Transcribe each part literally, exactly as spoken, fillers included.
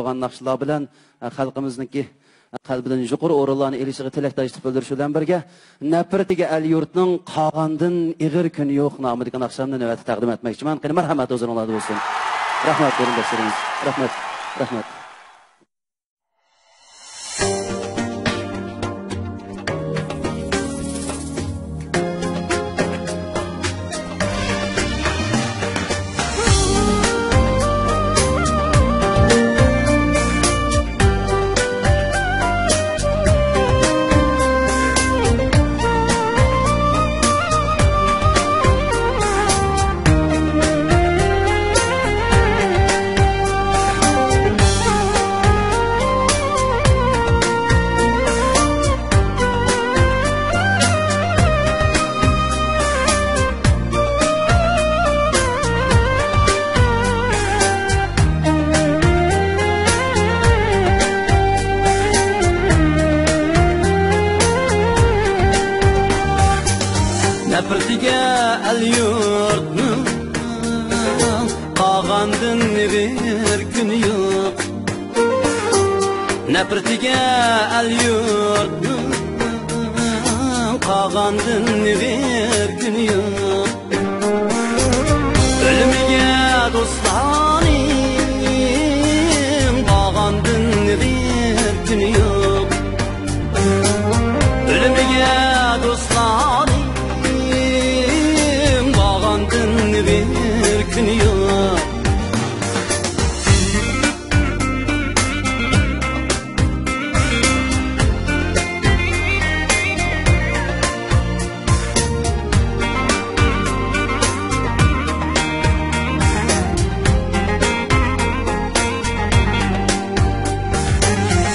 بولغان ناخشىلار بىلەن، ئە، خەلقىمىزنىڭكى قەلبىدىن يۇقىرى ئورۇنلارنى ئېلىشىغا تىلەكداشلىق بىلدۈرۈش بىلەن بىرگە، نەپرىتىگە ئەل-يۇرتنىڭ، قالغاندىن ئېغىر كۈن يوق نامىدىكى ناخشامنى نۆۋەتتە تەقدىم ئەتمەكچىمەن. قېنى، مەرھەمەت ھۇزۇرۇڭلاردا بولسۇن. رەھمەت، قېرىنداشلىرىمىز. رەھمەت، رەھمەت. نەپرىتىگە ئەل-يۇرتنىڭ، قالغاندىن ئېغىر كۈن يوق. نەپرىتىگە ئەل-يۇرتنىڭ، قالغاندىن ئېغىر كۈن يوق. ئۆلۈمىگە دوستلارنىڭ، بارغاندىن ئېغىر كۈن يوق. ئۆلۈمىگە دوستلارنىڭ، بارغاندىن ئېغىر كۈن يوق.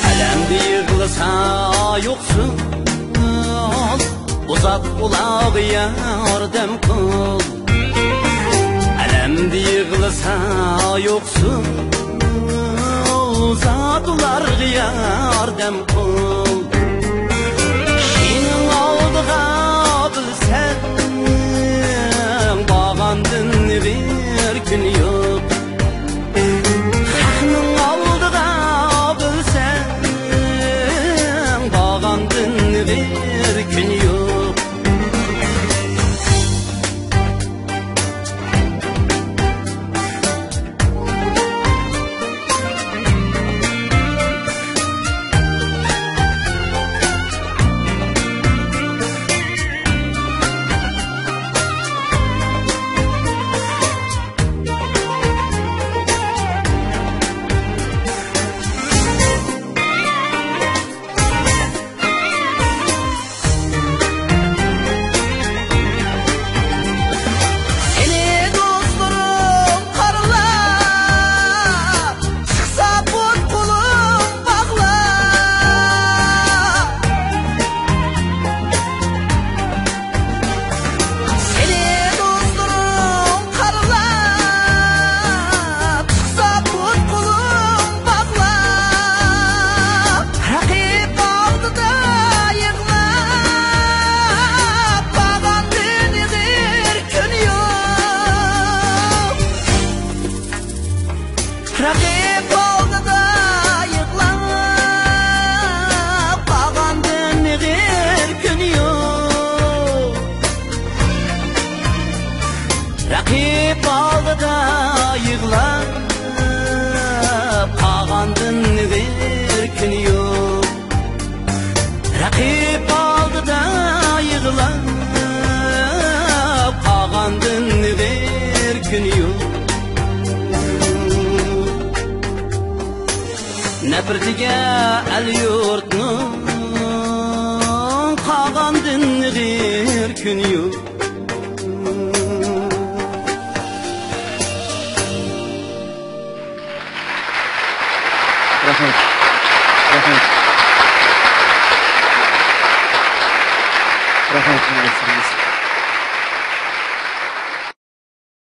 ئەلەمدە يىغلىسا يوقسۇن، ئۇزات ئۇلارغا ياردەم قىل. ئەلەمدە يىغلىسا يوقسۇن، ئۇزات ئۇلارغا ياردەم قىل. كىشىنىڭ ئالدىغا بىلسەڭ، بارغاندىن ئېغىر كۈن يوق. خەقنىڭ ئالدىغا بىلسەڭ، بارغاندىن ئېغىر كۈن يوق. سېنى دوستلىرىم خارلاپ، چىقسا پۇت-قولۇم باغلاپ. سېنى دوستلىرىم خارلاپ، چىقسا پۇت-قولۇم باغلاپ. رەقىب ئالدىدا يىغلاپ، قالغاندىن ئېغىر كۈن يوق. رەقىب ئالدىدا يىغلاپ، قالغاندىن ئېغىر كۈن يوق. رەقىب ئالدىدا يىغلاپ، قالغاندىن ئېغىر كۈن يوق. رەقىب ئالدىدا يىغلاپ، قالغاندىن ئېغىر كۈن يوق. نەپرىتىگە ئەل-يۇرتنىڭ، قالغاندىن ئېغىر كۈن يوق. رەھمەت. رەھمەت. رەھمەت.